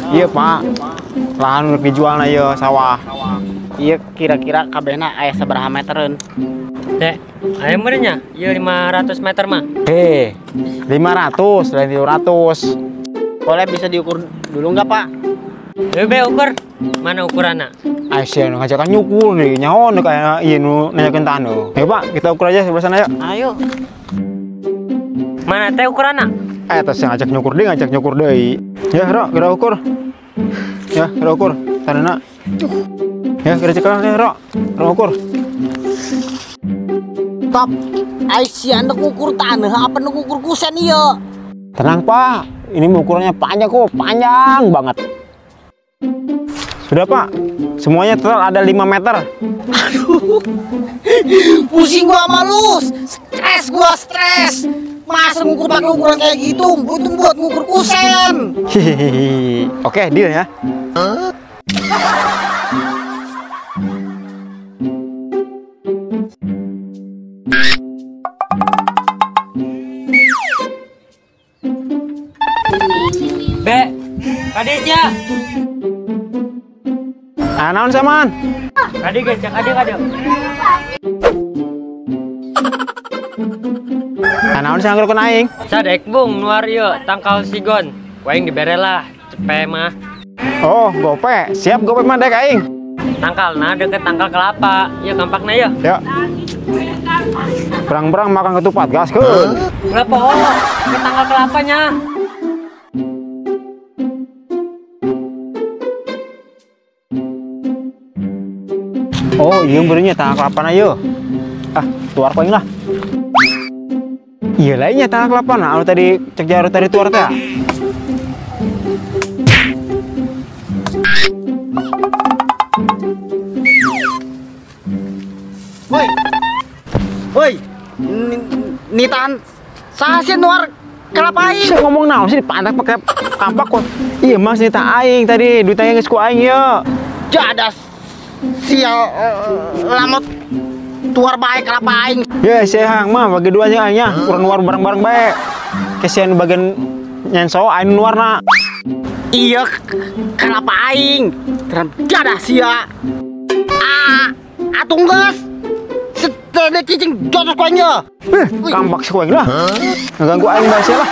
Iya Pak, lahan udah dijual na ieu sawah. Iya kira-kira kabehna aya sabaraha metereun? Dek, aya meureun nya? Ieu 500 meter mah. Heh, 500 lain 300. Boleh bisa diukur dulu nggak Pak? Ayo be ukur. Mana ukuranna? Aisyah nu ngajakan nyukur nih, nyaho nu kayak ieu nu nanyakeun taneuh. Ayo Pak, kita ukur aja sebelah sana yuk. Ayo. Mana teh ukuranna? Tos yang ngajak nyukur deui. Ya, Ro, kita ukur. Ya, kita ukur taneuhna. Ya, kita cekel nih, Ro. Ro ukur. Top. Aisyah nu ngukur taneuh apa nu ngukur kusen ieu? Tenang, Pak. Ini ukurannya panjang kok, panjang banget. Sudah Pak, semuanya total ada 5 meter. Aduh, pusing gua sama lu, stres gua stres. Masa ngukur pakai ukuran kayak gitu, itu buat ngukur kusen. Hihihi. Oke, deal ya. Be, kadisnya. Ah, naon saman? Kadi guys, cek kadi kadi. Ah, naon sih anggur aing? Sadek bung nuar ieu tangkal sigon. Ku aing dibere lah, cepe mah. Oh, gope. Siap gope mah dek aing. Tangkalna deket tangkal kelapa. Ieu kampakna ieu. Ya. Berang-berang makan ketupat gaskeun. Ulah poho, ke tangkal kelapanya. Oh, iya berinya tanah kelapa na yo. Ah, tuar poin lah. Iya lainnya tanah kelapa nah, anu tadi cek jaru tadi tuar teh. Woi. Woi. Ni tahan saha sih nuar kelapa aing? Sih ngomong naon sih dipantak pakai kampak kok. Iya mas nita aing tadi, duit aing geus ku aing ye. Jadas. Sial lamot tuar baik kelapa aing. Ya si hang mah bagi dua aja aingnya, kurang nuar bareng-bareng bae. Kesian bagian nyenso aing nuarna. Iya kelapa aing. Terang jadah sia. Ah, atung geus. Setelah cicing jotos ku aing ye. Kampak si ku aing lah. Ngeganggu aing bae sia lah.